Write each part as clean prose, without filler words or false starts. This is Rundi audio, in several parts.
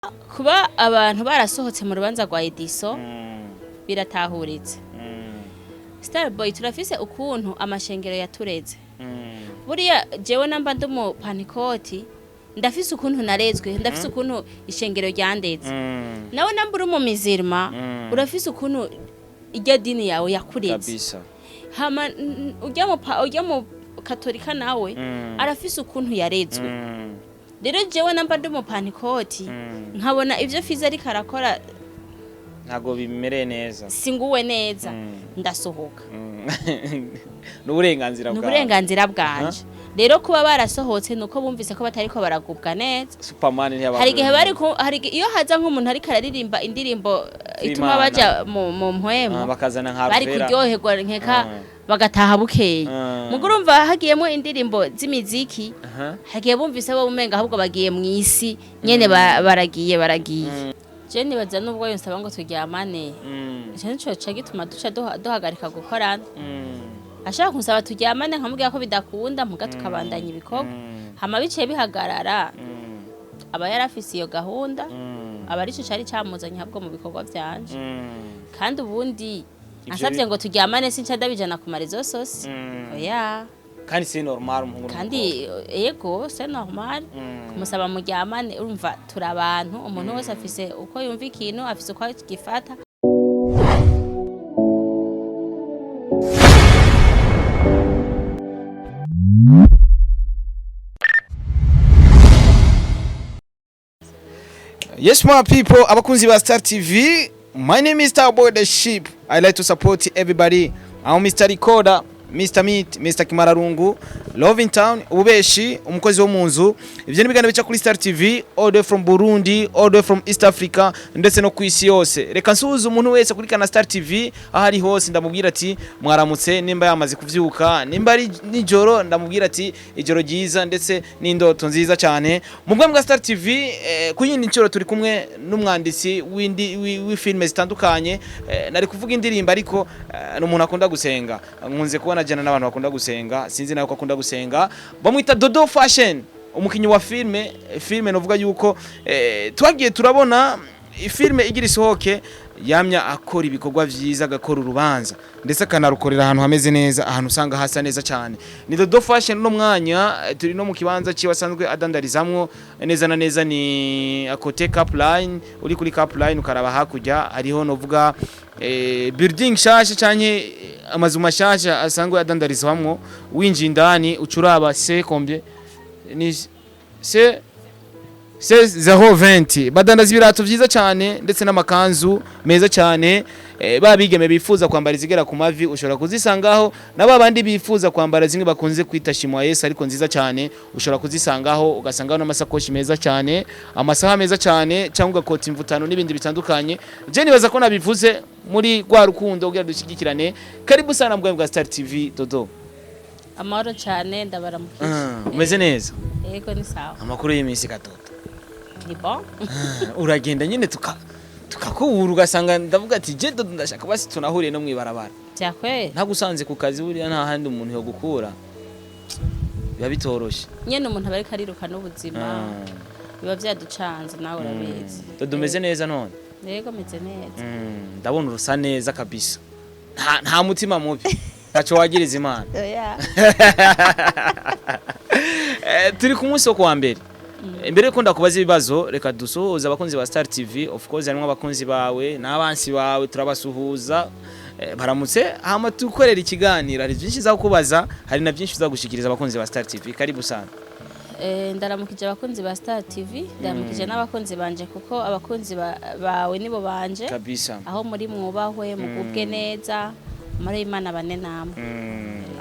Kuba abantu barasohotse mu rubanza rwa Ediso biratahuritse. Starboy, turafise ukuntu amashengero yatureze. Buriya jewe namba ndi mu Pantekoti, ndafise ukuntu narezwe, ndafise ukuntu ishengero ryandeze. Nawe namba uri mu mizirima, urafise ukuntu irya dini yawe yakureze. Hama urya mu Katolika nawe arafise ukuntu yarezwe. Rero jewe namba ndi mu Pantekoti, nkabona ivyo Fiza ariko arakora ntabwo bimereye neza, singuwe neza, ndasohoka. N'uburenganzira Ni bwawe. uburenganzira bwanje. Rero kuba barasohotse nuko bumvise ko batariko baragubwa neza. Superman ntiyaba. Hari igihe bari hari iyo haza nk'umuntu ariko araririmba indirimbo ituma Z'Imana. baja mu mpwemu, bakazana nka bari Alvera. kuryoherwa nkeka bagataha bukeye. Mugo urumva hagiyemo indirimbo z'imiziki, hagiye bumvise bo umenga ahubwo bagiye mu isi nyene, baragiye baragiye. Je nibaza nubwo yonsaba ngo turyamane, ico nico ca gituma duca duhagarika gukorana. Ashaka kunsaba turyamane, nkamubwira ko bidakunda, muga tukabandanya ibikorwa. Hama biciye bihagarara, aba yarafise iyo gahunda, aba arico cari camuzanye ahubwo mu bikorwa vyanje. Kandi ubundi Ivyo ansavye ngo turyamane, sinca ndabijana ku ma réseaux sociaux, oya. Kandi c'est normal, umuhungu Kandi ego, c'est normal kumusaba muryamane. Urumva turi abantu, umuntu wese afise uko yumva ikintu, afise uko agifata. Yes, my people, abakunzi ba Star TV. My name is Starboy the Sheep. I like to support everybody. I'm Mr. Recorder, Mr. Meat, Mr. Kimararungu, Love in Town, ububeshi, umukozi wo mu nzu. Ivyo ni ibiganiro bica kuri Star TV, all the way from Burundi, all the way from East Africa, ndetse no ku isi yose. Reka nsuhuze umuntu wese kuri kana Star TV aho ari hose, ndamubwira ati mwaramutse nimba yamaze kuvyuka, nimba ari nijoro ndamubwira ati ijoro ryiza ndetse n'indoto nziza cyane. Mu bwami bwa Star TV, ku yindi nshuro turi kumwe n'umwanditsi w'indi w'ifilme zitandukanye, nari kuvuga indirimbo ariko ni umuntu akunda gusenga. Nkunze kubona jana n'abantu bakunda gusenga, sinzi nawe ko akunda gusenga. Bamwita Dodo Fashion, umukinyi wa filme. Filme novuga yuko twagiye turabona filme igira isohoke, yamya akora ibikorwa vyiza, agakora urubanza ndetse akanarukorera ahantu hameze neza, ahantu usanga hasa neza cyane. Ni Dodo Fashion. No mwanya turi no mu kibanza ciwe asanzwe adandarizamwo, neza na neza ni akote Cap Line. Uri kuri Cap Line ukaraba hakurya, hariho novuga building shasha canke amazu mashasha asanzwe adandarizwamwo. Winjiye indani ucuraba c'est combien, ni c'est 020. Badandaza ibirato vyiza cyane ndetse n'amakanzu meza cyane. Ba bigeme bifuza kwambara izigera ku mavi ushobora kuzisangaho, na ba bandi bifuza kwambara zimwe bakunze kwita shimwa Yesu ariko nziza cyane ushobora kuzisangaho, ugasangaho n'amasakoshi meza cyane, amasaha meza cyane, cyangwa ugakota imvutano n'ibindi bitandukanye. Je nibaza ko nabivuze muri rwa rukundo kugira dushyigikirane. Karibu sana mbwa bwa Star TV, Dodo. Amahoro cyane, ndabaramukije. Umeze neza? Yego, ni sawa. Amakuru y'iminsi, Gatoto? Ni bon. Uragenda nyine tukakubura, ugasanga ndavuga ati je Dodo ndashaka basi tunahuriye no mwibarabara. Vyakweli. Ntagusanze ku kazi, buriya nta handi umuntu yo gukura biba bitoroshye. Nyene umuntu aba ariko ariruka n'ubuzima, biba vyaducanze, nawe urabizi. Dodo, umeze neza none? Yego, meze neza. Ndabona urusa neza kabisa, nta mutima mubi, ntaco wagiriza Imana. Oya. Turi ku munsi wo kuwa mbere. Imbere yuko ndakubaza ibibazo, reka dusuhuze abakunzi ba Star TV. Of course harimo abakunzi bawe n'abansi bawe, turabasuhuza. Baramutse, hama tukorera ikiganiro. Hari byinshi za kubaza, hari na byinshi uzagushikiriza abakunzi ba Star TV. Karibu sana. Ndaramukije abakunzi ba Star TV, ndaramukije n'abakunzi banje, kuko abakunzi bawe nibo banje. Aho muri mwubahwe, mugubwe neza, amahoro y'Imana bane namwe.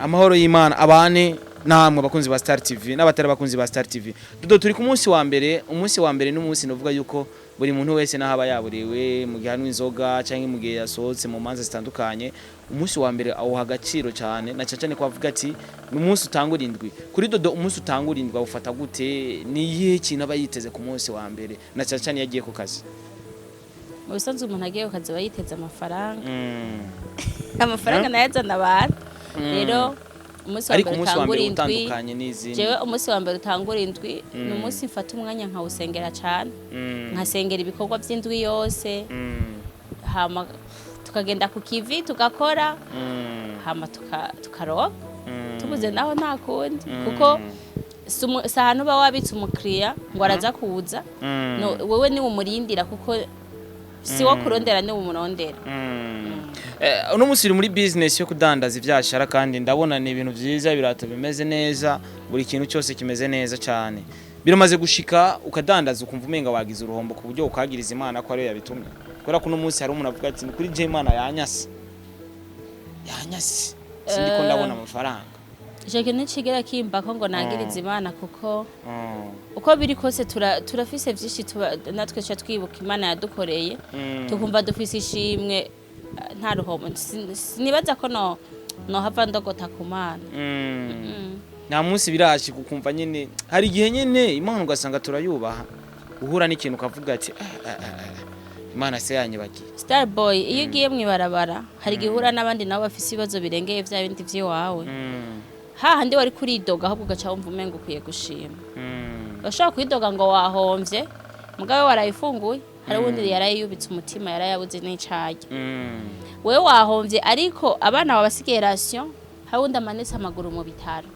Amahoro y'Imana abane namwe abakunzi ba Star TV n'abatari abakunzi ba Star TV. Dodo, turi ku munsi wa mbere. Umunsi wa mbere n'umunsi novuga yuko buri muntu wese naho aba yaburiwe mu gihe anywa inzoga cyangwa mu gihe yasohotse mu manza zitandukanye, umunsi wa mbere awuha agaciro cyane, na cyane cyane ko avuga ati ni umunsi utangura indwi. Kuri Dodo, umunsi utangura indwi awufata gute? Ni iyihe kintu aba yiteze ku munsi wa mbere, na cyane cyane iyo agiye ku kazi? Mu bisanzwe umuntu agiye ku kazi aba yiteze amafaranga. Amafaranga nayo azana abantu. Rero Umunsi wa Ariko mbere umunsi wa utangura mbere indwi. utandukanye n'izindi. Jewe umunsi wa mbere utangura indwi ni umunsi mfata umwanya nkawusengera cane, nkasengera ibikorwa by'indwi yose, hama tukagenda ku kivi tugakora, hama tukaronka. Tubuze naho nta kundi, kuko si ahantu uba wabitse umukiriya ngo araza kuza. No, wewe niwe umurindira, kuko si wo kurondera, niwe umurondera. Uno munsi uri muri business yo kudandaza ivyashara, kandi ndabona ni ibintu vyiza, ibirato bimeze neza, buri kintu cyose kimeze neza cyane. Biramaze gushika ukadandaza ukumva umenga wagize uruhombo, ku buryo ukagiriza Imana ko ariyo yabitumye? Kubera ko uno munsi hari umuntu avuga ati: "Ni kuri je, Imana yanyase, yanyase, sindiko ndabona amafaranga." Ico kintu nticigera kimbako ngo nagirize Imana, kuko uko biri kose turafise vyinshi natwe tuca twibuka Imana yadukoreye, tukumva dufise ishimwe, nta ruhombo. Sinibaza ko no nohava ndogota ku Mana. Nta munsi birashika ukumva nyene, hari igihe nyene Imana ugasanga turayubaha, uhura n'ikintu ukavuga ati: "Ah, ah, ah, ah, Imana se yanyibagiye?" Starboy, iyo ugiye mw'ibarabara hari igihe uhura n'abandi nabo bafise ibibazo birengeye vya bindi vy'iwawe, hahandi wari kuridoga ahubwo ugaca wumva umenga ukwiye gushima. Urashobora kwidoga ngo wahomvye, mugabe warayifunguye, hari uwundi yarayubitse umutima, yarayabuze n'icarya. Wewe wahomvye, ariko abana bawe basigaye ration, hari uwundi amanitse amaguru mu bitaro,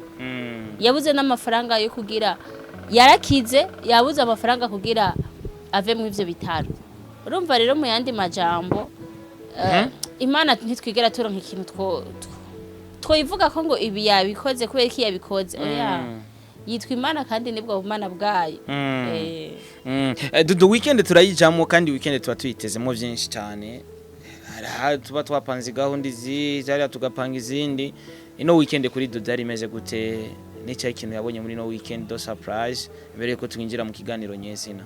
yabuze n'amafaranga yo kugira yarakize, yabuze amafaranga kugira ave mu ivyo bitaro. Urumva rero, mu yandi majambo, Imana ntitwigera turonka ikintu twoyivuga ko ngo ibi yabikoze kubera iki yabikoze. Oya, yitwa Imana kandi nibwo bumana bwayo. Dudu, weekend turayijamo, kandi weekend tuba tuyitezemo vyinshi cyane. Hari aho tuba twapanze gahunda izi, hariya tugapanga izindi. Ino weekend kuri Dudu yari imeze gute? N'icyayi ikintu yabonye muri ino weekend do surprise, mbere yuko twinjira mu kiganiro nyezina?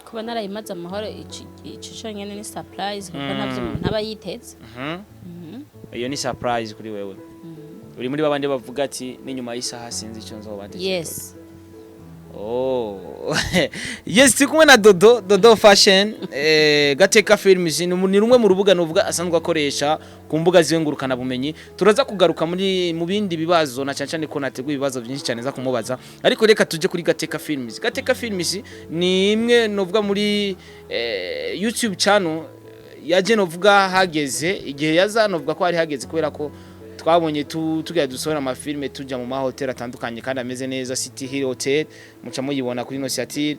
Kuba narayimaze amahoro, ico conyene ni surprise, kuko ntavyo umuntu aba yiteze. Iyo ni surprise kuri wewe. Uri muri babandi bavuga ati: "N'inyuma y'isaha sinzi icyo nzoba ndi." Yes. Oh. Yes, turi kumwe na Dodo, Dodo Fashion, Gateka Films ni rumwe mu rubuga nuvuga asanzwe akoresha ku mbuga ziwe ngurukana bumenyi. Turaza kugaruka muri mu bindi bibazo, na cyane cyane ko nateguye ibibazo byinshi cyane za kumubaza. Ariko reka tuje kuri Gateka Films. Gateka Films ni imwe novuga muri YouTube channel yaje novuga hageze igihe yaza, novuga ko hari hageze, kubera ko twabonye tugira dusohora amafilme, tujya mu mahoteli atandukanye kandi ameze neza. City Hill Hotel muca muyibona kuri Nosiatir.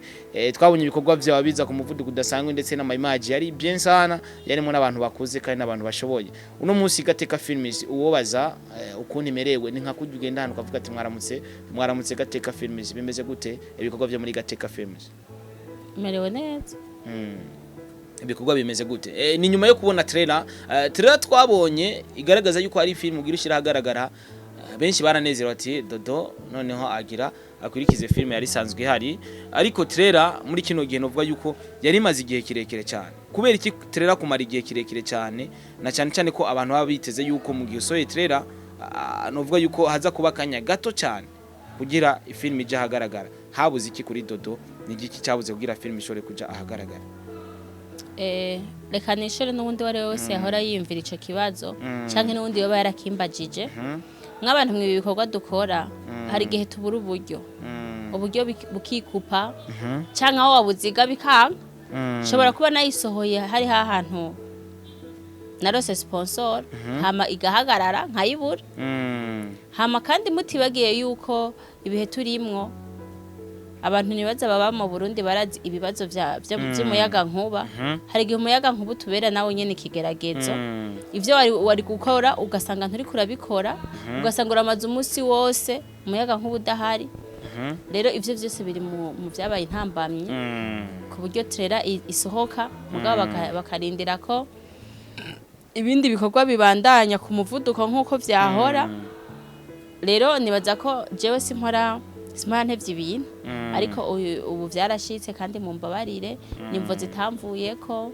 Twabonye ibikorwa byawe biza ku muvuduko udasanzwe, ndetse n'ama image yari bien sana, yarimo n'abantu bakuze kandi n'abantu bashoboye. Uno munsi Gateka Films uwobaza ukuntu imerewe, ni nka kujya ugenda hano ukavuga ati: "Mwaramutse, mwaramutse Gateka Films, bimeze gute ibikorwa byo muri Gateka Films?" Merewe neza. Ibikorwa bimeze gute? Ni nyuma yo kubona trailer, trailer twabonye igaragaza yuko ari film ugira ushyira ahagaragara. Benshi baranezerewe ati: "Dodo noneho agira akurikize film yari isanzwe ihari." Ariko trailer muri kino gihe novuga yuko yari imaze igihe kirekire cyane. Kubera iki trailer kumara igihe kirekire cyane, na cyane cyane ko abantu baba biteze yuko mu gihe usohoye trailer, novuga yuko haza kuba akanya gato cyane kugira film ije ahagaragara? Habuze iki kuri Dodo? Ni igiki cyabuze kugira film ishobore kuja ahagaragara? Reka nishure n'uwundi uwo ari we wese yahora yiyumvira ico kibazo, canke n'uwundi yoba yarakimbajije. Nk'abantu mwibi bikorwa dukora, hari igihe tubura uburyo, uburyo bukikupa, canke aho wabuziga bikanka. Nshobora kuba nayisohoye hari ahantu narose sponsor, hama igahagarara nkayibura. Hama kandi mutibagiye yuko ibihe turimwo, abantu ntibaza baba mu Burundi barazi ibibazo vy'umuyaga nkuba. Hari igihe umuyaga nkuba utubera nawe nyene ikigeragezo. Ivyo wari gukora ugasanga nturi kurabikora, ugasanga uramaze umunsi wose umuyaga nkuba udahari. Rero ivyo vyose biri mu vyabaye intambamyi ku buryo trailer isohoka, mugabo bakarindira ko ibindi bikorwa bibandanya ku muvuduko nk'uko vyahora. Rero nibaza ko jewe simpora ntevye ibintu, ariko ubu vyarashitse, kandi mumbabarire, nimvo zitamvuyeko.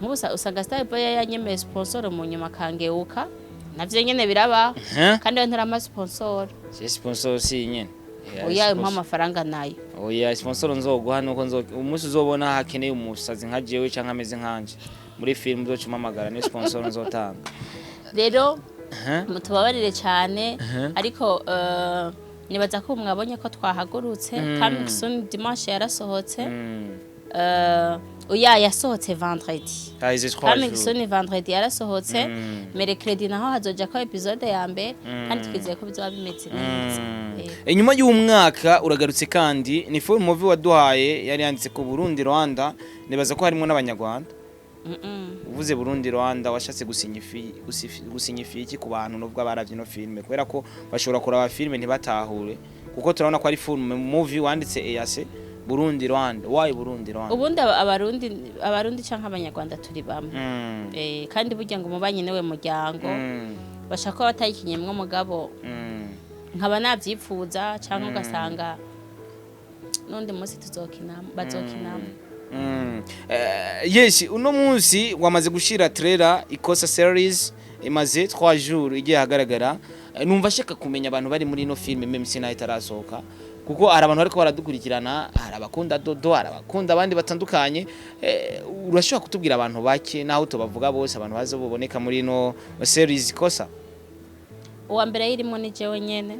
Nk'ubu usanga Star Boy yanyemeye sponsor, mu nyuma akangeuka. Navyo nyene birabaho. Kandi we nturama sponsor. Si sponsor si nyene. Oya, impa amafaranga nayo. Oya, sponsor nzoguha nuko nzo umunsi uzobona hakeneye umusazi nka jewe canke ameze nkanje muri film, uzoca umpamagara, niyo sponsor nzotanga. Rero Mutubabarire cyane, ariko nibaza ko mwabonye ko twahagurutse. Coming soon dimanche yarasohotse. Oya, yasohotse vendredi. Haheze 3 Coming jours. soon vendredi yarasohotse. Mercredi naho hazoja ko episode ya mbere, kandi twizeye ko bizoba bimeze neza. Inyuma y'umwaka uragarutse, kandi ni full movie waduhaye yari yanditse ku Burundi Rwanda, nibaza ko harimo n'Abanyarwanda. Uvuze Burundi Rwanda, washatse gusinyifi iki ku bantu nubwo abaravye ino filme? Kubera ko bashobora kuraba filme ntibatahure, kuko turabona ko ari full movie wanditse EAC Burundi Rwanda. Why Burundi Rwanda? Ubundi Abarundi canke Abanyarwanda turi bamwe. Kandi burya ngo umubanyi niwe muryango. Bashaka kuba batayikinyemwo, mugabo nkaba navyipfuza, canke ugasanga n'undi munsi tuzokinamo, bazokinamo. Yes, uno munsi wamaze gushira trailer Ikosa series, imaze 3 jours igiye ahagaragara. Numva shaka kumenya abantu bari muri ino film, même si nayo itarasohoka, kuko hari abantu bariko baradukurikirana, hari abakunda Dodo, hari abakunda abandi batandukanye. Urashobora kutubwira abantu bake, naho tubavuga bose, abantu bazo buboneka muri ino series Ikosa? Uwa mbere irimwo ni jewe nyene.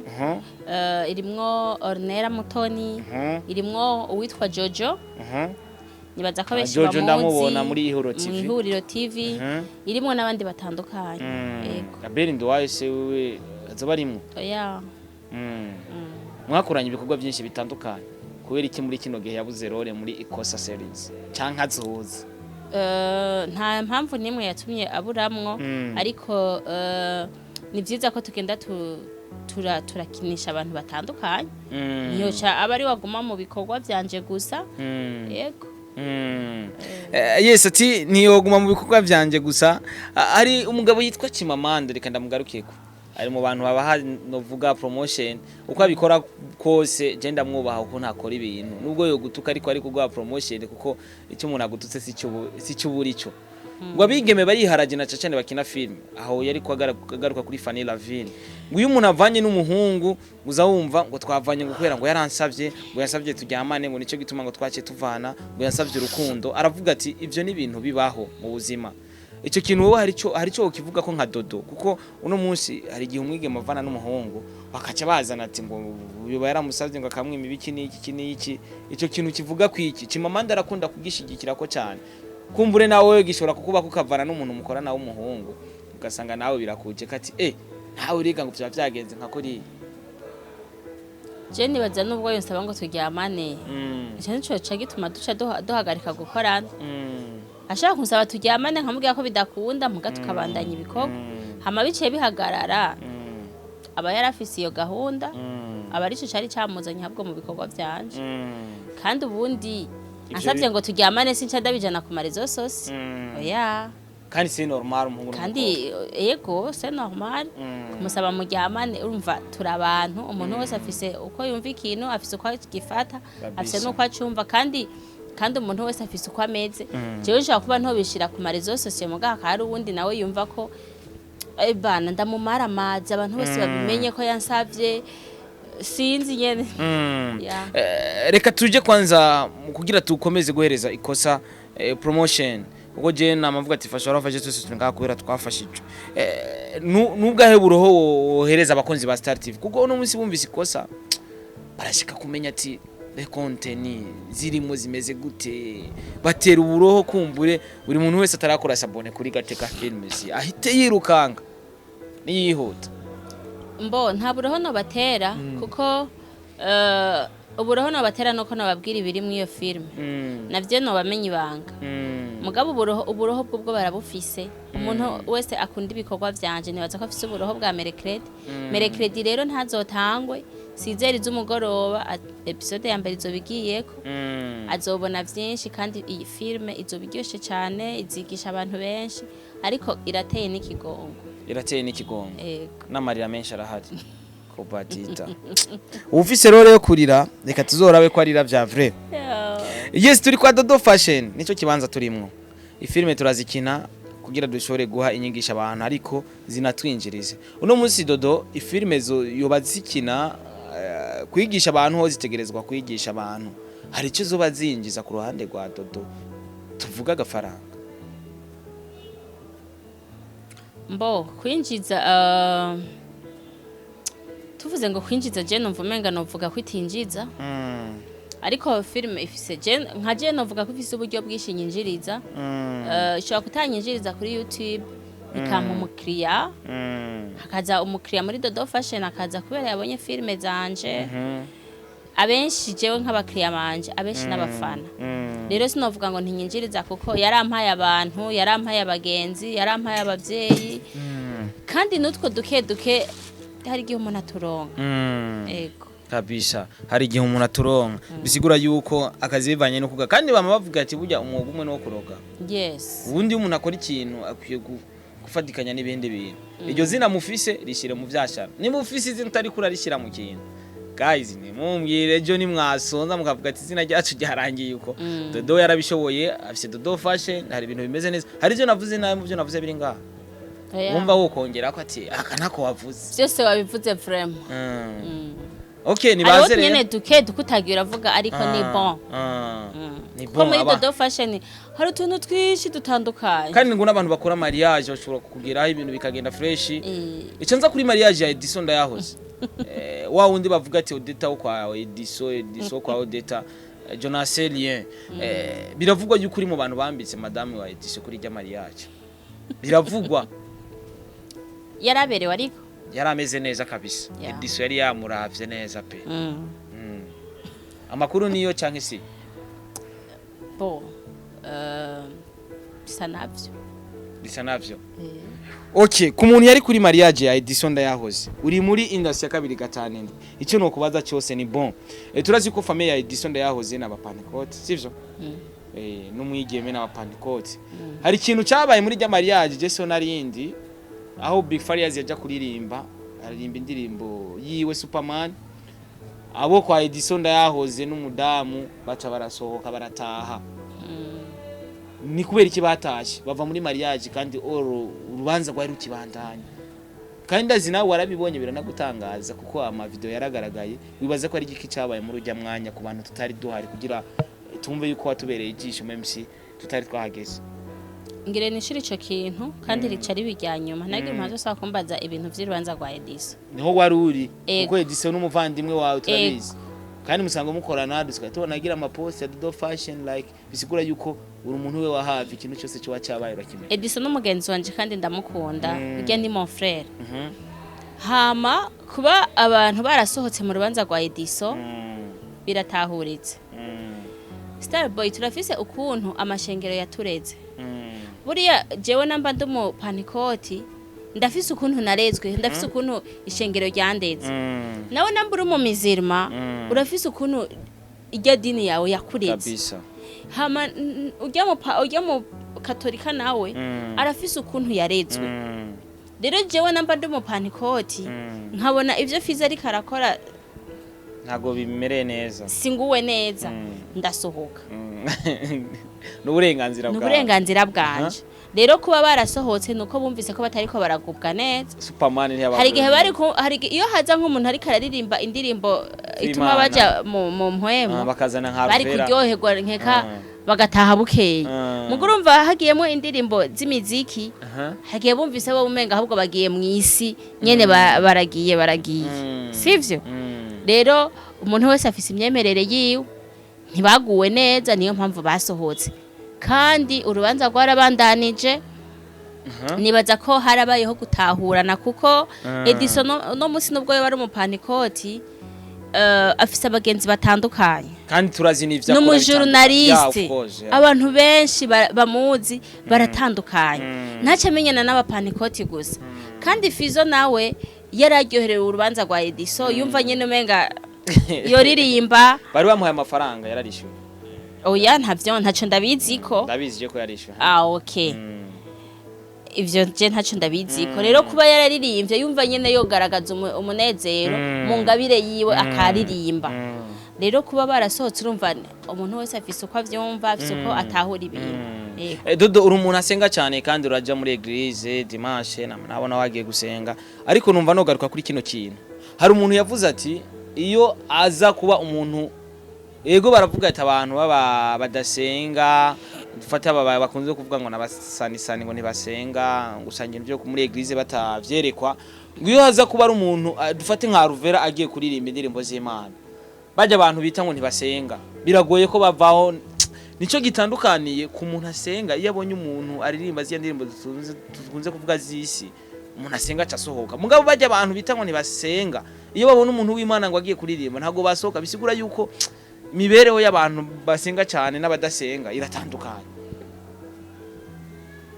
Irimwo Ornella Mutoni, irimwo uwitwa Jojo. Nibaza ko Ah, benshi Jojo bamuzi. ndamubona muri Ihuriro TV. Mu Ihuriro TV. Irimwo n'abandi batandukanye. Yego. Abel Nduwaye se wewe azoba arimwo? Oya. Mwakoranye ibikorwa byinshi bitandukanye, kubera iki muri kino gihe yabuze role muri Ikosa series, canke azoza? Nta mpamvu n'imwe yatumye aburamwo, ariko ni byiza ko tugenda turakinisha abantu batandukanye. Ntiyoca aba ari waguma mu bikorwa vyanje gusa. Yego. Yes, ati ntiyoguma mu bikorwa vyanje gusa. Hari umugabo yitwa Chimamanda, reka ndamugarukeko, ari mu bantu babaha novuga promotion. Uko abikora kose je ndamwubaha, uko ntakora ibintu nubwo yogutuka, ariko ari kuguha promotion, kuko icyo umuntu agututse si cyo ubura ico. Ngo abigeme bariharaje na cyane bakina film, aho yari ko agaruka kuri Fanny Lavine, ngo iyo umuntu avanye n'umuhungu uza wumva ngo twavanye ngo kubera ngo yaransavye, ngo yansavye turyamane, ngo nico gituma ngo twaciye tuvana, ngo yansavye urukundo. Aravuga ati ivyo ni ibintu bibaho mu buzima. Icyo kintu wowe hari ico ukivuga ko nka Dodo? Kuko uno munsi hari igihe umwigeme avana n'umuhungu bakaca bazana ati ngo yoba yaramusavye, ngo akamwima ibiki n'iki, iki n'iki. Icyo kintu kivuga ku iki? Chimamanda arakunda kugishigikira ko cyane. Kumbure nawe gishobora kukuba kukavana n'umuntu mukorana w'umuhungu, ugasanga nawe birakuje kati nawe uriga ngo vyaba vyagenze nka kuriya. Je nibaza nubwo yonsaba ngo turyamane, ico nico ca gituma duca duhagarika gukorana. Ashaka kunsaba turyamane, nkamubwira ko bidakunda, muga tukabandanya ibikorwa. Hama biciye bihagarara, aba yarafise iyo gahunda, aba arico cari camuzanye ahubwo mu bikorwa vyanje. Kandi ubundi Ivyo ansavye ngo turyamane, sinca ndabijana ku ma réseaux sociaux. Oya. Kandi c'est normal umuhungu Kandi yego, c'est normal kumusaba muryamane. Urumva turi abantu, umuntu wese afise uko yumva ikintu, afise uko agifata, afise n'uko acumva, kandi umuntu wese afise uko ameze. Jewe nshobora kuba ntobishira ku ma réseaux sociaux, mugabo hakaba hari uwundi nawe yumva ko bana ndamumara amazi, abantu bose babimenye ko yansavye. Sinzi nyene. Yeah. Reka tuje kwanza mu kugira tukomeze guhereza Ikosa promotion, kuko je namavuga ati fasha warafashe, twese turi ngaha kubera twafashijwe. Nubwahe buroho wohereza abakunzi ba Star TV? Kuko uno munsi bumvise Ikosa barashika kumenya ati le contenu zirimo zimeze gute, batera uburoho. Kumbure buri muntu wese atarakora s'abonner kuri Gateka Films ahite yirukanga niyihuta. Mbo nta buroho nobatera, kuko uburoho nobatera nuko nobabwira ibiri muri iyo filime, navyo nobamenya ibanga. Mugabo uburoho bwo barabufise. Umuntu wese akunda ibikorwa vyanje nibaza ko afise uburoho bwa mercredi. Mercredi rero ntazotangwe 6h z'umugoroba, episode ya mbere izoba igiyeko. Azobona vyinshi, kandi iyi filime izoba iryoshe cane, izigisha abantu benshi, ariko irateye n'ikigongo. Irateye n'ikigongo. Ego. N'amarira menshi arahari kobatita. Ufise role yo kurira, reka tuzorabe ko arira vya vrai. Yes, turi kwa Dodo Fashion, nico kibanza turimwo. Ifilme turazikina kugira dushobore guha inyigisho abantu, ariko zinatwinjirize. Uno munsi Dodo, ifilme zo yoba zikina kwigisha abantu, ho zitegerezwa kwigisha abantu, hari icyo zoba zinjiza ku ruhande rwa Dodo, tuvuga agafaranga? Mbo kwinjiza, tuvuze ngo kwinjiza, je numva umenga novuga ko itinjiza, ariko filime ifise, je nka je novuga ko ifise uburyo bwinshi nyinjiriza. Ishobora kutanyinjiriza kuri YouTube, ikampa umukiriya, hakaza umukiriya muri Dodo Fashion, akaza kubera yabonye filime zanje. Abenshi jewe nk'abakiriya banje, abenshi n'abafana. Rero sinovuga ngo ntinyinjiriza, kuko yarampaye abantu, yarampaye abagenzi, yarampaye abavyeyi, kandi n'utwo duke duke hari igihe umuntu aturonka. Ego. Kabisa, hari igihe umuntu aturonka. Bisigura yuko akazi bivanye no kuga, kandi bama bavuga ati burya umwuga umwe no kuroga. Ubundi iyo umuntu akora ikintu akwiye gufatikanya n'ibindi bintu. Iryo zina mufise rishyire mu vyashara. Niba ufise izina utari kurarishyira mu kintu, guys, nimumbwire ejo nimwasonza mukavuga ati izina ryacu ryarangiye uko. Dodo yarabishoboye, afise Dodo Fashion, hari ibintu bimeze neza. Hari ibyo navuze nabi mu byo navuze biri ngaha? Oya. Wumva wokongera ko ati aka ntako wavuze? Byose wabivuze vraiment. Okay, Hariho nibaze rero. nyene duke duke utagiye uravuga, ariko ni bon. Ni Kuko bon. muri Dodo Fashion hari utuntu twinshi dutandukanye. Kandi ngo n'abantu bakora mariage bashobora kukugeraho, ibintu bikagenda fresh. Icyo nza kuri mariage ya Edison ndayahoze, wa wundi bavuga ati Odeta wo kwa Edison, Edison kwa Odeta, Jonas Lien, biravugwa yuko uri mu bantu bambitse madame wa Edison kuri rya mariage, biravugwa. Yaraberewe ariko. Yari ameze neza kabisa. Edison yari yamuravye neza pe. Amakuru niyo canke si? Bon, bisa navyo. Bisa navyo. Okay, ku muntu yari kuri mariage ya Edison ndayahoze, uri muri industry ya 257, icyo nokubaza cyose ni bon. Turazi ko famille ya Edison ndayahoze n'aba Pentecôte, sivyo? N'umwigeme n'aba Pentecôte. Hari ikintu cyabaye muri rya mariage, je so narindi aho Big Farious yaja kuririmba, aririmba indirimbo yiwe Superman. Abo kwa Edison ndayahoze n'umudamu baca barasohoka, barataha. Ni kubera iki batashe bava muri mariage kandi oro urubanza rwari rukibandanya? Kandi ndazi nawe warabibonye, biranagutangaza kuko ama video yaragaragaye. Wibaza ko ari igiki cyabaye muri ujya mwanya ku bantu tutari duhari, kugira tumve yuko watubereye ijisho MC tutari twahageze? Ngire nishira ico kintu kandi rica riba irya nyuma. Ntabwo impamvu zose kumbaza ibintu vy'urubanza rwa Edison. Niho wari uri? Ego. Kuko Edison n'umuvandimwe wawe turabizi, kandi musanga mukorana, dusigaye tubona agira amapost ya Dodo Fashion, like bisigura yuko uri umuntu we wa hafi, ikintu cyose cyo cyabaye urakimenya. Edison n'umugenzi wanje kandi ndamukunda. Urya ni mon frère. Hama kuba abantu barasohotse mu rubanza rwa Edison biratahuritse. Starboy, turafise ukuntu amashengero yatureze. Buriya jewe namba ndi umu Pantekoti, ndafise ukuntu narezwe, ndafise ukuntu ishengero ryandeze. Nawe namba uri mu mizirima, urafise ukuntu irya dini yawe yakureze. Hama urya mu katolika nawe arafise ukuntu yarezwe. Rero jewe namba ndi mu Pantekoti, nkabona ivyo Fiza ariko arakora ntago bimereye neza, singuwe neza, ndasohoka. N'uburenganzira Ni bwawe. uburenganzira bwanje. Rero kuba barasohotse nuko bumvise ko batariko baragubwa neza. Superman ntiyaba. Hari igihe bari hari iyo haza nk'umuntu ariko araririmba indirimbo ituma Z'Imana. baja mu mpwemu, bakazana nka bari Alvera. kuryoherwa nkeka, bagataha bukeye. Mugo urumva hagiyemo indirimbo z'imiziki, hagiye bumvise bo umenga ahubwo bagiye mu isi nyene, baragiye baragiye. Sivyo? Rero umuntu wese afise imyemerere yiwe. Ntibaguwe neza, niyo mpamvu basohotse, kandi urubanza rwarabandanije. Nibaza ko harabayeho gutahurana, kuko Edison no munsi nubwo yaba ari umupantikoti, afise abagenzi batandukanye. Kandi turazi n'ivyo akora. N'umujournaliste. Yeah, of course, yeah. Abantu benshi bamuzi baratandukanye, ntaco amenyana n'abapantikoti gusa. Kandi Fizo nawe yararyoherewe urubanza rwa Edison, yumva nyene umenga yoririmba. Bari bamuhaye amafaranga, yararishyuwe? Oya, ntavyo, ntaco ndabizi ko. Ndabizi je ko yarishyuwe. Ah, okay. Ivyo je ntaco ndabizi ko. Rero kuba yararirimbye, yumva nyene yogaragaza umunezero mu ngabire yiwe, akaririmba. Rero kuba barasohotse, urumva umuntu wese afise uko avyumva, afise uko atahura ibintu. Yego. Dodo, uri umuntu asenga cyane kandi uraja muri église dimanche, nabona wagiye gusenga, ariko numva nogaruka kuri kino kintu. Hari umuntu yavuze ati iyo aza kuba umuntu, yego, baravuga ati abantu baba badasenga. Dufate aba bakunze kuvuga ngo nabasanisani, ngo ntibasenga, ngo usanga ibintu byo muri église batavyerekwa, ngo iyo haza kuba ari umuntu, dufate nka Ruvera agiye kuririmba indirimbo z'Imana, bajya abantu bita ngo ntibasenga biragoye ko bavaho. Nico gitandukaniye ku muntu asenga. Iyo abonye umuntu aririmba ziriya ndirimbo dukunze kuvuga z'isi, umuntu asenga aca asohoka. Mugabo bajya abantu bita ngo ntibasenga, iyo babona umuntu w'Imana ngo agiye kuririmba, ntabwo basohoka. Bisigura yuko imibereho y'abantu basenga cyane n'abadasenga iratandukanye,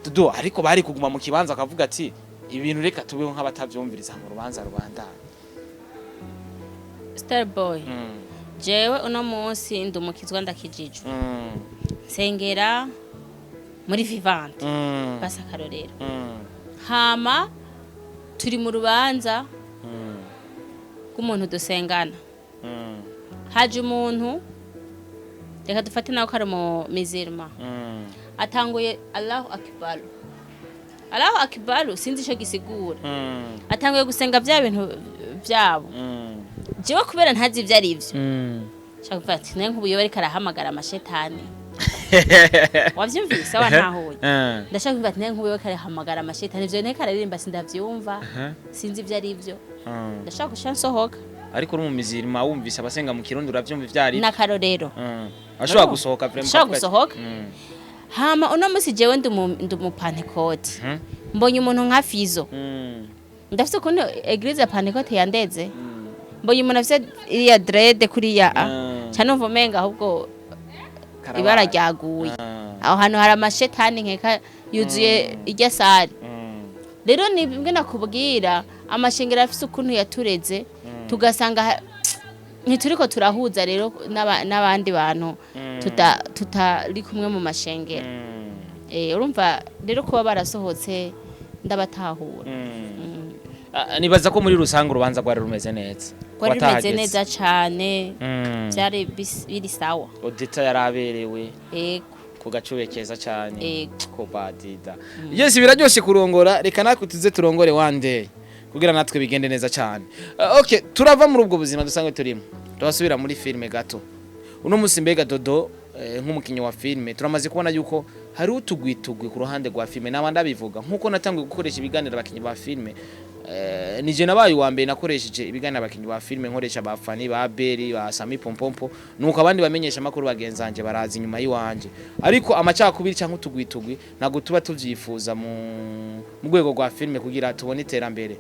Dodo. Ariko bari kuguma mu kibanza akavuga ati: "Ibintu reka tubeho nk'abatavyumviriza mu rubanza rubandanye." Starboy, jewe uno munsi ndumukizwa, ndakijijwe, nsengera muri Vivante, basa akarorero. Hama turi mu rubanza rw'umuntu dusengana, haje umuntu, reka dufate nawe ko ari mu mizirima, atanguye "Allahu Akbar, Allahu Akbar", sinzi ico gisigura. Atanguye gusenga vya bintu vyabo. Jewe kubera ntazi ivyo ari vyo, nshaka kuvuga ati: "Naye nk'ubu yoba ariko arahamagara amashetani." Wavyumvise, wantahuye? Ndashaka kuvuga ati: "Naye nk'ubu yoba ariko arahamagara amashetani, ivyo nteko araririmba sindavyumva, sinzi ivyo ari vyo." Ndashaka guca nsohoka. Ariko uri mu mizirima, wumvise abasenga mu Kirundi, uravyumva ivyari. N'akarorero. Ashobora gusohoka vraiment. Ashobora Ukavuga ati, gusohoka. Hama uno musi jewe ndi umupantekote, mbonye umuntu nka Fizo, ndafise ukuntu église ya Pentecôte yandeze, mbonye umuntu afise iriya dread kuriya a ca numva umenga ahubwo Karabaye. ibara ryaguye. Aho hantu hari amashetani nkeka yuzuye irya salle. Rero ni bimwe nakubwira, amashengero afise ukuntu yatureze, tugasanga ntituriko turahuza rero n'abandi bantu tutari kumwe mu mashengero. Urumva rero, kuba barasohotse ndabatahura. Ah, nibaza ko muri rusange urubanza rwari rumeze neza. Rwari rumeze Watahageze. neza cane. Vyari biri sawa. Odeta yaraberewe Ego. ku gacube keza cyane. Ego. Ko badida, yes, biraryoshe kurongora. Reka natwe tuze turongore one day kugira natwe bigende neza cyane. Okay, turava muri ubwo buzima dusanzwe turimo, turasubira muri filime gato. Uno musi mbega Dodo, nk'umukinnyi wa filime, turamaze kubona yuko hari utugwitugwi ku ruhande rwa filime. Naba ndabivuga nkuko natangiye gukoresha ibiganiro abakinnyi ba filime, nije nabaye uwa mbere nakoresheje ibiganiro abakinnyi ba filime, nkoresha ba Fani, ba Beri, ba Sami Pompompo, nuko abandi bamenyesha amakuru bagenzanje baraza inyuma yiwanje. Ariko amacakubiri cyangwa utugwitugwi ntabwo tuba tuvyifuza mu rwego rwa filime kugira tubone iterambere.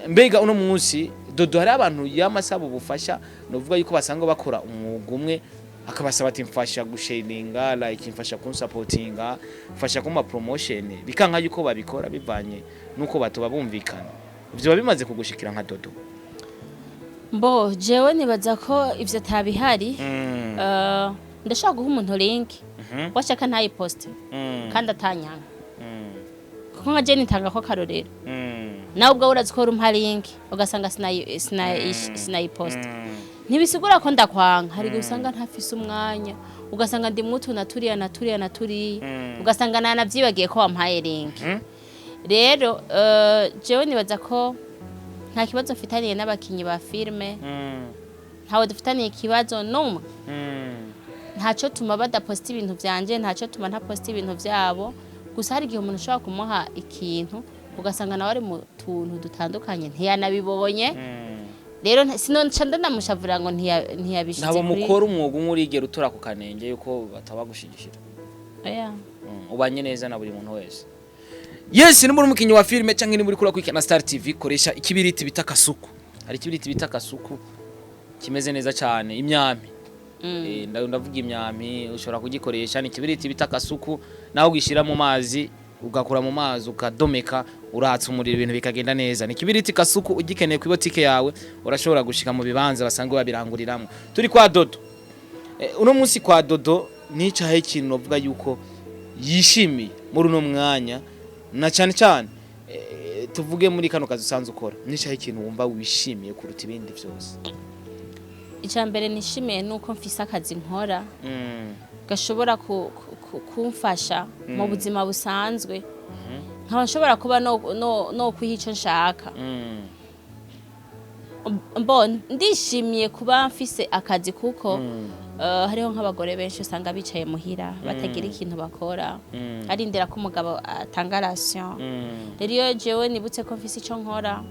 Mbega uno munsi Dodo, hari abantu yamasaba ubufasha, novuga yuko basanga bakora umwuga umwe, akabasaba ati: "Mfasha gusharinga, like mfasha kunsapotinga, mfasha kuma promotion", bikanka yuko babikora bivanye nuko batoba bumvikana? Ivyo biba bimaze kugushikira nka Dodo? Mbo jewe nibaza ko ivyo atabihari. Ndashaka guha umuntu link, washaka ntayiposte, kandi atanyanga, kuko nka je nitanga ko karorero. Nawe ubwawe urazi ko umpa link ugasanga sinayiposte, ntibisigura ko ndakwanga. Hari igihe usanga ntafise umwanya, ugasanga ndi mutu na turiya na turiya na turiya, ugasanga nanavyibagiye ko wampaye link. Rero jewe nibaza ko nta kibazo mfitaniye n'abakinyi ba filime, ntawe dufitaniye ikibazo n'umwe. Ntaco tuma badaposta ibintu vyanje, ntaco tuma ntaposta ibintu vyabo. Gusa hari igihe umuntu ushobora kumuha ikintu, ugasanga nawe ari mu tuntu dutandukanye, ntiyanabibonye. Rero sino nca ndanamushavurira ngo ntiyabishize Ntabo kuri. mukora umwuga umwe urigera utura ku kanenge yuko batabagushigikira? Oya. Ubanye neza na buri muntu wese. Yes, nimba uri umukinnyi wa filime cyangwa nimba uri kuri na Star TV, koresha ikibiriti bita Kasuku. Hari ikibiriti bita Kasuku kimeze neza cyane, imyami. Ndavuga imyami, ushobora kugikoresha. Ni ikibiriti bita Kasuku, nawe ugishyira mu mazi, ugakura mu mazi, ukadomeka, uratsa umuriro, ibintu bikagenda neza. Ni ikibiriti Kasuku. Ugikeneye ku ibotike yawe, urashobora gushika mu bibanza basanzwe babiranguriramwo. Turi kwa Dodo. Uno munsi kwa Dodo nicaye, ikintu novuga yuko yishimiye muri uno mwanya, na cyane cyane tuvuge muri kano kazi usanzwe ukora, nicaye ikintu wumva wishimiye kuruta ibindi byose? Icya mbere nishimiye ni uko mfise akazi nkora gashobora kumfasha mu buzima busanzwe, nkaba nshobora kuba no kwiha icyo nshaka. Mbo ndishimiye kuba mfise akazi kuko Hariho nk'abagore benshi usanga bicaye muhira batagira ikintu bakora, arindira ko umugabo atanga ration. Rero iyo jewe nibutse ko mfise ico nkora,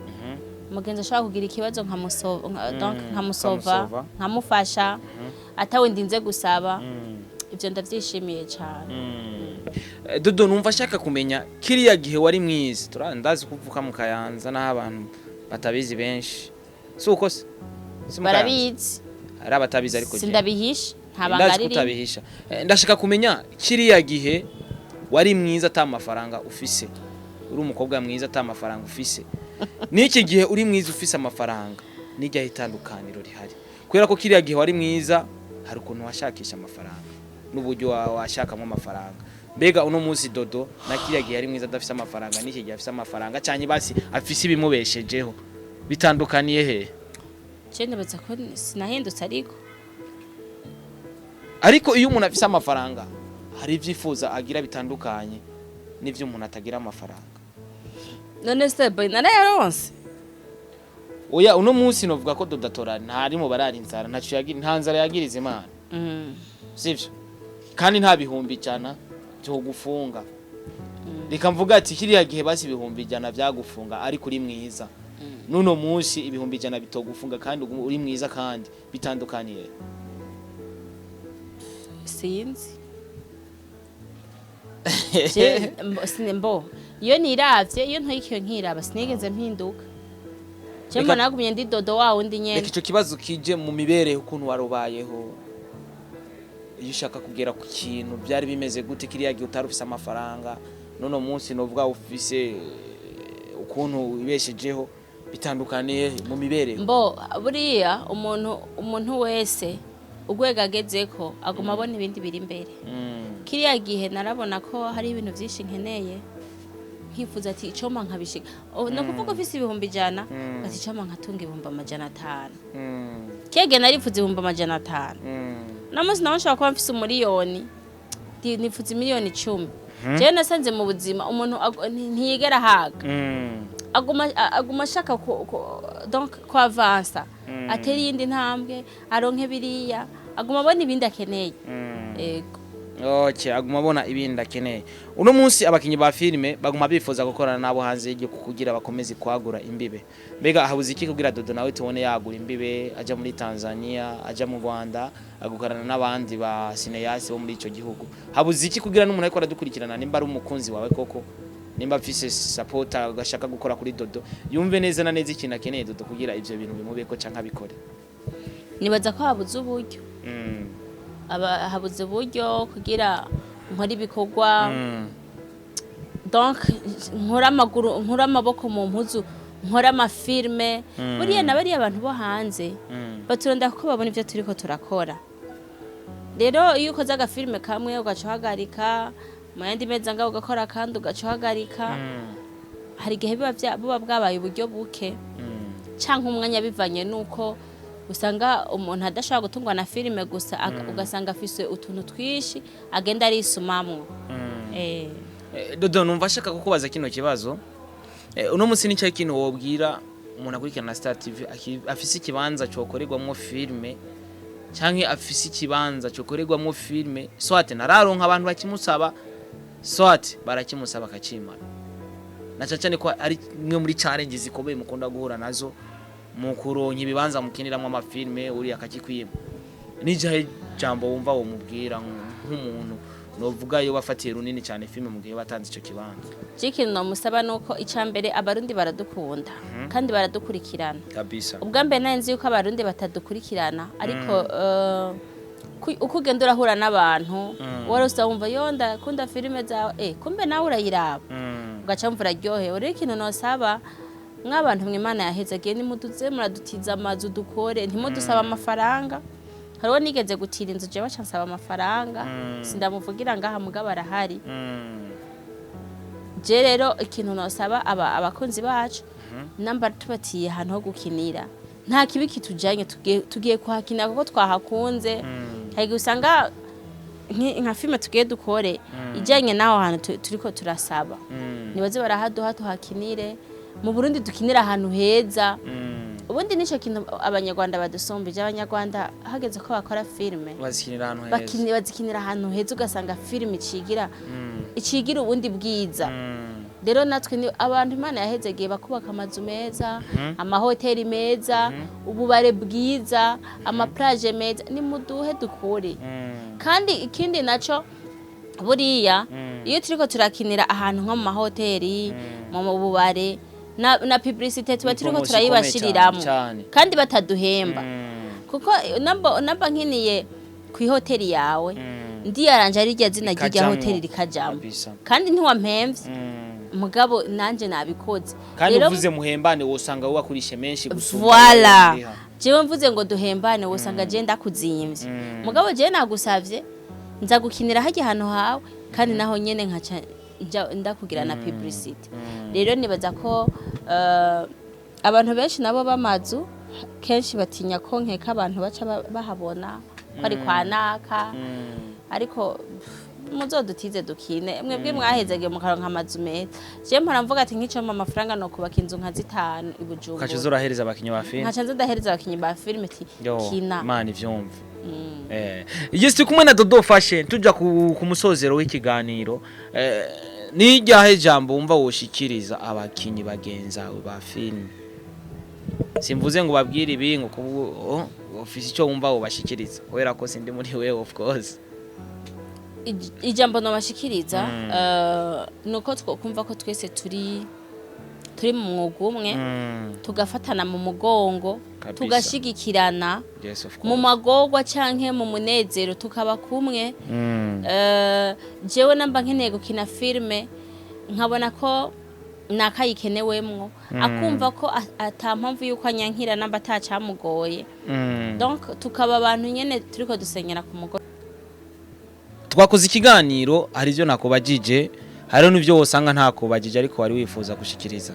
umugenzi ashobora kugira ikibazo nkamusova, donc nkamusova, ukamusova. Nkamufasha atawe ndinze gusaba. Ivyo ndavyishimiye cane. Dodo, numva ashaka kumenya kiriya gihe wari mwiza. Ndazi kuvuka mu Kayanza, n'aho abantu batabizi benshi, si uko se? Si mu Kayanza? Barabizi. Hari abatabizi, ariko jewe Sindabihisha, nta banga ndazi ririmo. Kutabihisha. Ndashaka kumenya kiriya gihe wari mwiza ata mafaranga ufise, uri umukobwa mwiza ata mafaranga ufise, n'iki gihe uri mwiza ufise amafaranga, n'ijyaho itandukaniro rihari? Kubera ko kiriya gihe wari mwiza hari ukuntu washakisha amafaranga n'uburyo washakamo amafaranga. Mbega uno munsi Dodo na kiriya gihe ari mwiza adafise amafaranga, n'iki gihe afise amafaranga cyane, basi afise ibimubeshejeho, bitandukaniye hehe? Je nibaza ko sinahindutse, ariko Ariko iyo umuntu afise amafaranga hari ibyifuza agira bitandukanye n'ivyo umuntu atagira amafaranga. None se boy, narayaronse. Oya, uno munsi novuga ko Dodatora ntari mu barara inzara, ntaco yagira, nta nzara yagiriza Imana, sivyo? Kandi nta 100,000 byo gufunga. Reka mvuga ati kiriya gihe basi 100,000 vyagufunga ariko uri mwiza, nuno munsi 100,000 bitogufunga kandi uri mwiza, kandi bitandukaniye? Sinzi. Je mbo iyo niravye, iyo ntoyikiyo nkiraba, sinigeze mpinduka. Je mbona nagumye ndi Dodo wa wundi nyene. Reka ico kibazo kije mu mibereho, ukuntu warubayeho iyo ushaka kugera ku kintu, byari bimeze gute kiriya gihe utari ufise amafaranga, none munsi novuga ufise ukuntu wibeshejeho, bitandukaniye mu mibereho? Mbo buriya umuntu wese urwego agezeko aguma abona ibindi biri imbere. Kiriya gihe narabona ko hari ibintu byinshi nkeneye, nkifuza ati icoma nkabishika. Oh, no kuvuga ufise 100,000, ati icoma nkatunga 500,000. Kege narifuza 500,000. Namunsi nawe nshobora kuba mfise 1,000,000, nifuza 10,000,000. Jewe nasanze mu buzima umuntu ntiyigera ahaga. Aguma ashaka donc ko avansa, atera iyindi ntambwe, aronke biriya, aguma abona ibindi akeneye. Ego. Okay, aguma abona ibindi akeneye. Uno munsi abakinyi ba filime baguma bifuza gukorana nabo hanze y'igihugu kugira bakomeze kwagura imbibe. Mbega habuze iki kugira Dodo nawe tubone yagura imbibe, aja muri Tanzania, aja mu Rwanda, agukorana n'abandi ba cinéastes bo muri ico gihugu? Habuze iki kugira n'umuntu ariko aradukurikirana, nimba ari umukunzi wawe koko, nimba afise support agashaka gukora kuri Dodo, yumve neza na neza ikintu akeneye Dodo kugira ivyo bintu bimubeko canke abikore? Nibaza ko habuze uburyo. Aba habuze uburyo kugira nkore ibikorwa, donc nkore amaguru, nkore amaboko mu mpuzu, nkore amafilme. Buriya na bariya abantu bo hanze baturonda kuko babona ibyo turiko turakora. Rero iyo ukoze agafilme kamwe ugaca uhagarika, mu yandi mezi angahe ugakora kandi ugaca uhagarika, hari igihe buba bwabaye uburyo buke canke umwanya, bivanye nuko usanga umuntu adashobora gutungwa na filime gusa, ugasanga afise utuntu twinshi agenda arisumamwo. Dodo, numva ashaka kukubaza kino kibazo. Uno munsi ni cyo kintu wobwira umuntu akurikirana na Star TV afise ikibanza cokorerwamwo filme, canke afise ikibanza cokorerwamwo filme, soit nararonka abantu bakimusaba, soit barakimusaba akakimara, na cane cane ko ari imwe muri challenge zikomeye mukunda guhura nazo mu kuronka ibibanza mukiniramwo amafilme, uri akakikwima. Nijahe jambo wumva womubwira nk'umuntu novuga yo bafatiye runini cyane filme mu gihe batanze ico kibanza? Je ikintu nomusaba nuko ica mbere Abarundi baradukunda kandi baradukurikirana. Kabisa. Ubwa mbere nari nzi yuko Abarundi batadukurikirana, ariko uko ugenda urahura n'abantu, wari usa wumva yo ndakunda filime zawe, kumbe nawe urayiraba, ugaca wumva uraryohewe. Rero ikintu nosaba mw'abantu mwe Imana yahezagiye, nimuduze muradutiza amazu dukore, ntimudusaba amafaranga. Hariho nigeze gutira inzu jewe baca nsaba amafaranga, sindamuvugira ngaha mugabo arahari. Je rero ikintu nosaba abakunzi bacu, namba tubatiye ahantu ho gukinira, nta kibi kitujanye, tugiye kuhakinira kuko twahakunze. Hari igihe usanga nka filime tugiye dukore ijanye n'aho hantu turiko turasaba, nibaze barahaduha tuhakinire. Mu Burundi dukinira ahantu heza. Ubundi nico kintu Abanyarwanda badusumbije. Abanyarwanda hageze ko bakora filime, bazikinira ahantu heza. Bazikinira ahantu heza, ugasanga filime icigira ubundi bwiza. Rero natwe ni abantu Imana yahezegeye, bakubaka amazu meza, amahoteli meza, ububare bwiza, ama plage meza. Nimuduhe dukure. Kandi ikindi naco, buriya iyo turiko turakinira ahantu nko mu mahoteli, mu bubare, na publicité tuba Ni turiko promotion ikomeye. turayibashiriramwo Cyane, cyane. kandi bataduhemba, kuko namba nkiniye ku ihoteli yawe, ndiyaranje ari rya zina ry'irya Rikajamwo. hoteli rikajamwo. Kabisa. Kandi ntiwampemvye, mugabo nanje nabikoze. Kandi Rero uvuze muhembane, wosanga wakurishe menshi gusumba Voilà. ayo uriha. Jewe mvuze ngo duhembane, wosanga je ndakuzimvye. Mugabo jewe nagusavye, nza gukinira harya hantu hawe, kandi naho nyene nkaca ndakugira na publicity. Rero nibaza ko abantu benshi nabo b'amazu kenshi batinya ko nkeka abantu baca bahabona ko ari kwa naka. Ariko pff, muzodutize dukine. Mwebwe mwahezege mukaronka amazu meza. Je mpora mvuga ati nk'icyo amafaranga no kubaka inzu nka zitanu i Ukaca Bujumbura, uza urahereza abakinyi ba filime. Nkaca nza ndahereza abakinyi ba filime ati Yo, kina. Imana ivyumve. Yes, turi kumwe na Dodo Fashion, tuja ku musozero w'ikiganiro. Ni iryahe jambo wumva woshikiriza abakinyi bagenzawe ba filime? Simvuze ngo babwire ibi ngo kubu oh, ufise icyo wumva wobashikiriza, kubera ko sindi muri wewe, of course. Ijambo nobashikiriza nuko twokumva ko twese turi mu mwuga umwe, tugafatana mu mugongo, tugashigikirana Yes, of mu course. magorwa canke mu munezero, tukaba kumwe. Jewe namba nkeneye gukina filime, nkabona ko nakayikenewemwo, akumva ko ata mpamvu yuko anyankira namba atacamugoye. Donc tukaba abantu nyene turiko dusenyera ku mugozi. Twakoze ikiganiro, hari ibyo nakubajije, hari n'ibyo wosanga ntakubajije ariko wari wifuza gushikiriza.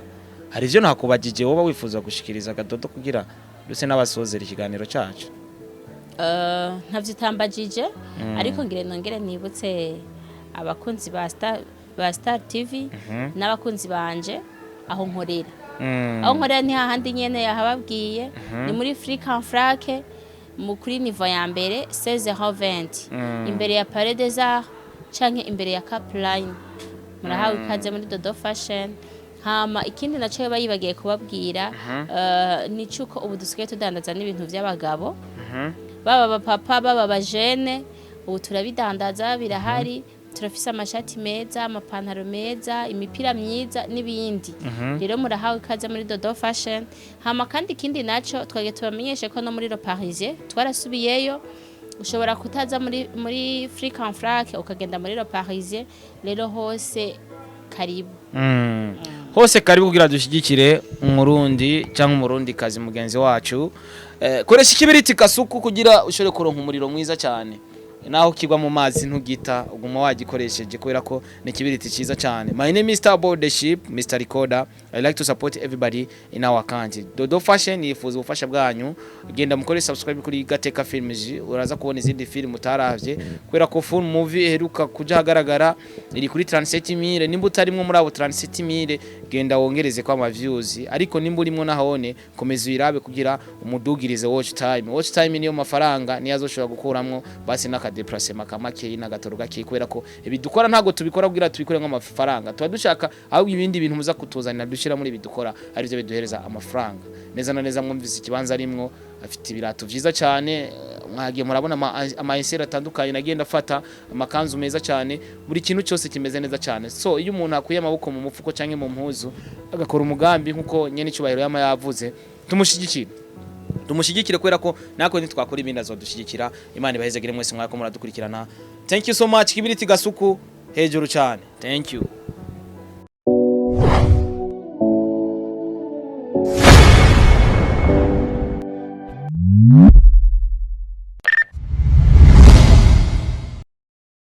Hari ibyo nakubajije woba wifuza gushikiriza, Gadodo, kugira ndetse n'abasozera ikiganiro cyacu? Ntavyo utambajije, ariko ngire nongere nibutse abakunzi ba Star TV n'abakunzi banje aho nkorera. Aho nkorera ni hahandi nyene yahababwiye, ni muri Flic en Flac, mu kuri niveau ya mbere, 16h20, imbere ya Palais des Arts canke imbere ya Capline. Murahawe ikaze muri Dodo Fashion. Hama ikindi naco yoba yibagiye kubabwira, ni cuko ubu dusigaye tudandaza n'ibintu vy'abagabo, baba abapapa, baba abajene, ubu turabidandaza, birahari. Turafise amashati meza, amapantaro meza, imipira myiza n'ibindi. Rero murahawe ikaze muri Dodo Fashion. Hama kandi ikindi naco twagiye tubamenyeshe ko no muri Le Parisien twarasubiyeyo. Ushobora kutaza muri Flic en Flac, ukagenda muri Le Parisien. Rero hose karibu. Hose karibu, kugira dushyigikire Umurundi cyangwa Umurundi kazi mugenzi wacu. Koresha ikibiriti Kasuku kugira ushobore kuronka umuriro mwiza cyane. Naho kigwa mu mazi ntugita, uguma wagikoresheje kubera ko ni ikibiriti cyiza cyane. My name is Star Boy the Ship, Mr Recorder. I like to support everybody in our country. Dodo Fashion yifuza ubufasha bwanyu. Genda mukore subscribe kuri Gateka Films, uraza kubona izindi film utaravye, kubera ko full movie iheruka kuja ahagaragara iri kuri 37,000. Nimba utarimwo muri abo 37,000, genda wongereze kwa ama views, ariko nimba urimwo nahone komeza uyirabe kugira umudugirize watch time. Watch time niyo mafaranga, niyo azoshobora gukuramwo basi n'aka déplacement kamakeyi n'agatoro gake, kubera ko ibi dukora ntago tubikora kugira tubikore nk'amafaranga. Tuba dushaka ahubwo ibindi bintu muza kutuzanira dushira muri ibi dukora, arivyo biduhereza amafaranga neza na neza. Mwumvise ikibanza arimwo, afite ibirato vyiza cyane. Mwagiye murabona ama essais atandukanye nagenda afata, amakanzu meza cyane, buri kintu cyose kimeze neza cyane. So iyo umuntu akuye amaboko mu mufuko cyangwa mu mpuzu agakora umugambi nkuko nyene icyubahiro yama yavuze, tumushyigikire, tumushyigikire, kubera ko natwe ntitwakora ibindi azodushyigikira. Imana ibahezegere mwese mwako muradukurikirana. Thank you so much. Kibiriti Gasuku hejuru cyane. Thank you.